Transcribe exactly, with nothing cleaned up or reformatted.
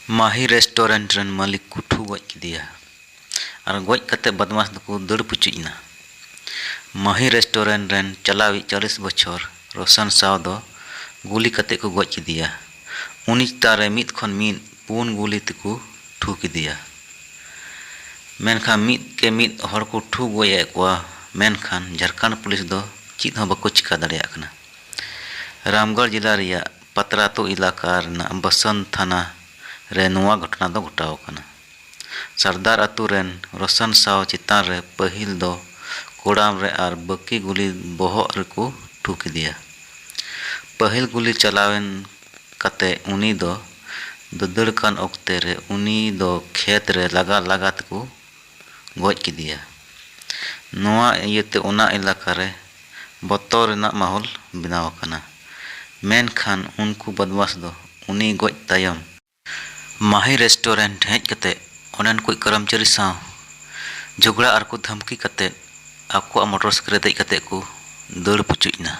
ᱢᱟᱦᱤ restaurant ᱨᱮᱱ ᱢᱟᱹᱞᱤᱠ ᱠᱚ ᱴᱷᱩ ᱜᱚᱡ ᱠᱮᱫᱮᱭᱟ ᱟᱨ ᱜᱚᱡ ᱠᱟᱛᱮ ᱵᱟᱫᱢᱟᱥ ᱫᱚᱠᱚ ᱫᱟᱹᱲ ᱯᱩᱪᱩᱡ ᱮᱱᱟ᱾ ᱢᱟᱦᱤ ᱨᱮᱥᱴᱩᱨᱮᱱᱴ ᱨᱮᱱ ᱪᱟᱞᱟᱣᱤᱡ ᱪᱟᱞᱤᱥ ᱵᱚᱪᱷᱚᱨ ᱨᱳᱥᱟᱱ ᱥᱟᱣ ᱫᱚ ᱜᱩᱞᱤ ᱠᱟᱛᱮ ᱠᱚ ᱜᱚᱡ ᱠᱮᱫᱮᱭᱟ᱾ ᱩᱱᱤ ᱪᱮᱛᱟᱱ ᱨᱮ ᱢᱤᱫ ᱠᱷᱚᱱ ᱢᱤᱫ ᱯᱩᱱ ᱜᱩᱞᱤ ᱛᱮᱠᱚ ᱴᱷᱩ ᱠᱮᱫᱮᱭᱟ᱾ ᱢᱮᱱᱠᱷᱟᱱ ᱢᱤᱫ ᱠᱮ ᱢᱤᱫ ᱦᱚᱲ ᱠᱚ ᱴᱷᱩ ᱜᱚᱡ ᱮᱫ ᱠᱚᱣᱟ, ᱢᱮᱱᱠᱷᱟᱱ ᱡᱷᱟᱲᱠᱷᱚᱸᱰ ᱯᱩᱞᱤᱥ ᱫᱚ ᱪᱮᱫ ᱦᱚᱸ ᱵᱟᱠᱚ ᱪᱤᱠᱟ ᱫᱟᱲᱮᱭᱟᱜ ᱠᱟᱱᱟ᱾ ᱨᱟᱢᱜᱚᱲ ᱡᱮᱞᱟ ᱨᱮᱭᱟᱜ ᱯᱟᱛᱨᱟᱛᱩ ᱮᱞᱟᱠᱟ ᱨᱮᱱᱟᱜ ᱵᱟᱥᱚᱱᱛ ᱛᱷᱟᱱᱟ ᱨᱮ ᱱᱚᱣᱟ ᱜᱷᱚᱴᱚᱱᱟ ᱫᱚ ᱜᱷᱚᱴᱟᱣ ᱟᱠᱟᱱᱟ᱾ ᱥᱟᱨᱫᱟᱨ ᱟᱛᱳ ᱨᱮᱱ ᱨᱳᱥᱟᱱ ᱥᱟᱣ ᱪᱮᱛᱟᱱ ᱨᱮ ᱯᱟᱹᱦᱤᱞ ᱫᱚ ᱠᱚᱲᱟᱢ ᱨᱮ ᱟᱨ ᱵᱟᱹᱠᱤ ᱜᱩᱞᱤ ᱵᱚᱦᱚᱜ ᱨᱮᱠᱚ ᱴᱷᱩ ᱠᱮᱫᱮᱭᱟ᱾ ᱯᱟᱹᱦᱤᱞ ᱜᱩᱞᱤ ᱪᱟᱞᱟᱣᱮᱱ ᱠᱟᱛᱮ ᱩᱱᱤ ᱫᱚ ᱫᱟᱹᱫᱟᱹᱲ ᱠᱟᱱ ᱚᱠᱛᱮ ᱨᱮ ᱩᱱᱤ ᱫᱚ ᱠᱷᱮᱛ ᱨᱮ ᱞᱟᱜᱟ ᱞᱟᱜᱟ ᱛᱮᱠᱚ ᱜᱚᱡ ᱠᱮᱫᱮᱭᱟ᱾ ᱱᱚᱣᱟ ᱤᱭᱟᱹᱛᱮ ᱚᱱᱟ ᱮᱞᱟᱠᱟ ᱨᱮ ᱵᱚᱛᱚᱨ ᱨᱮᱱᱟᱜ ᱢᱟᱦᱚᱞ ᱵᱮᱱᱟᱣ ᱟᱠᱟᱱᱟ᱾ ᱢᱮᱱᱠᱷᱟᱱ ᱩᱱᱠᱩ ᱵᱚᱫᱢᱟᱥ ᱫᱚ ᱩᱱᱤ ᱜᱚᱡ ᱛᱟᱭᱚᱢ ᱢᱟᱦᱤ ᱨᱮᱥᱴᱩᱨᱮᱱᱴ ᱦᱮᱡ ᱠᱟᱛᱮ ᱚᱸᱰᱮᱱ ᱠᱚ ᱠᱚᱨᱢᱪᱟᱹᱨᱤ ᱥᱟᱶ ᱡᱷᱚᱜᱽᱲᱟ ᱟᱨ ᱠᱚ ᱫᱷᱟᱢᱠᱤ ᱠᱟᱛᱮ ᱟᱠᱚᱣᱟᱜ ᱢᱚᱴᱚᱨ ᱥᱟᱭᱠᱮᱞ ᱨᱮ ᱫᱮᱡ ᱠᱟᱛᱮ ᱠᱚ ᱫᱟᱹᱲ ᱯᱩᱪᱩᱡ ᱮᱱᱟ᱾